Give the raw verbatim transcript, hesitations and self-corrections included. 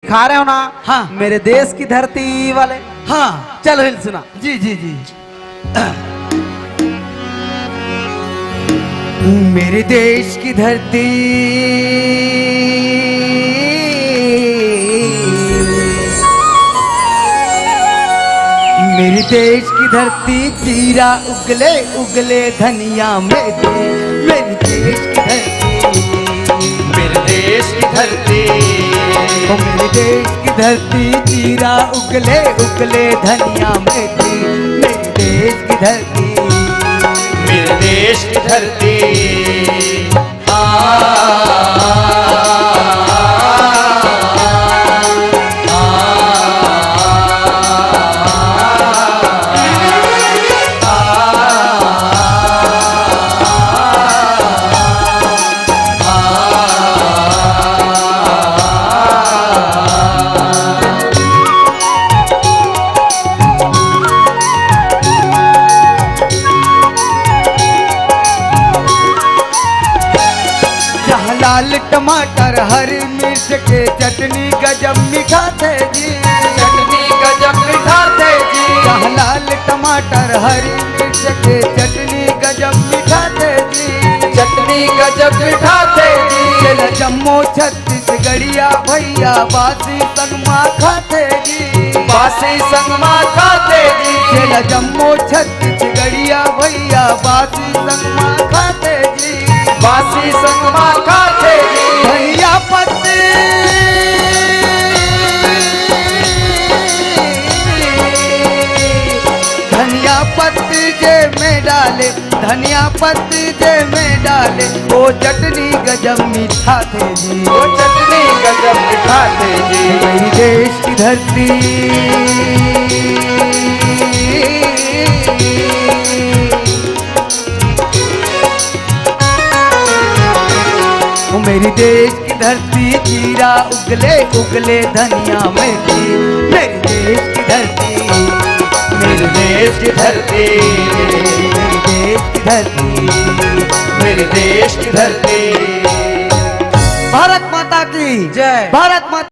खा रहे हो ना? हाँ। मेरे देश की धरती वाले। हाँ। चलो हिल सुना। जी, जी, जी। मेरे देश की धरती, मेरे देश की धरती, जीरा उगले उगले धनिया मेरी, मेरे देश की धरती। मेरे देश की धरती। ओ मेरे देश की धरती, जीरा उगले उगले धनिया मेरी, मेरे देश की धरती। मेरे देश की धरती। आ, आ, आ, आ, आ, जहाँ लाल टमाटर, हरी मिर्च के चटनी गजब मिठाथे जी। चटनी गजब मिठाथे जी। जहाँ लाल टमाटर, हरी मिर्च के चटनी गजब मिठाथे जी। चटनी गजब मिठाथे जी। चला जम्मो छत्तीसगढ़िया भैया बासी संगमा खाथे जी। बासी संगमा खाथे जी। चला जम्मो छत्तीसगढ़िया भैया बासी संगमा खाथे जी। बासी संगमा खाथे जी। धनिया पत्ती, धनिया पत्ती जे में डाले, धनिया पत्ती जे में डाले, ओ चटनी गजब मिठाथे जी। ओ चटनी गजब मिठाथे जी। मेरी देश की धरती, ओ मेरी देश की धरती, जीरा उगले उगले धनिया मेरी, मेरी देश की धरती। मेरे देश की धरती। मेरी देश की धरती। मेरे देश की धरती। भारत माता की जय। भारत माता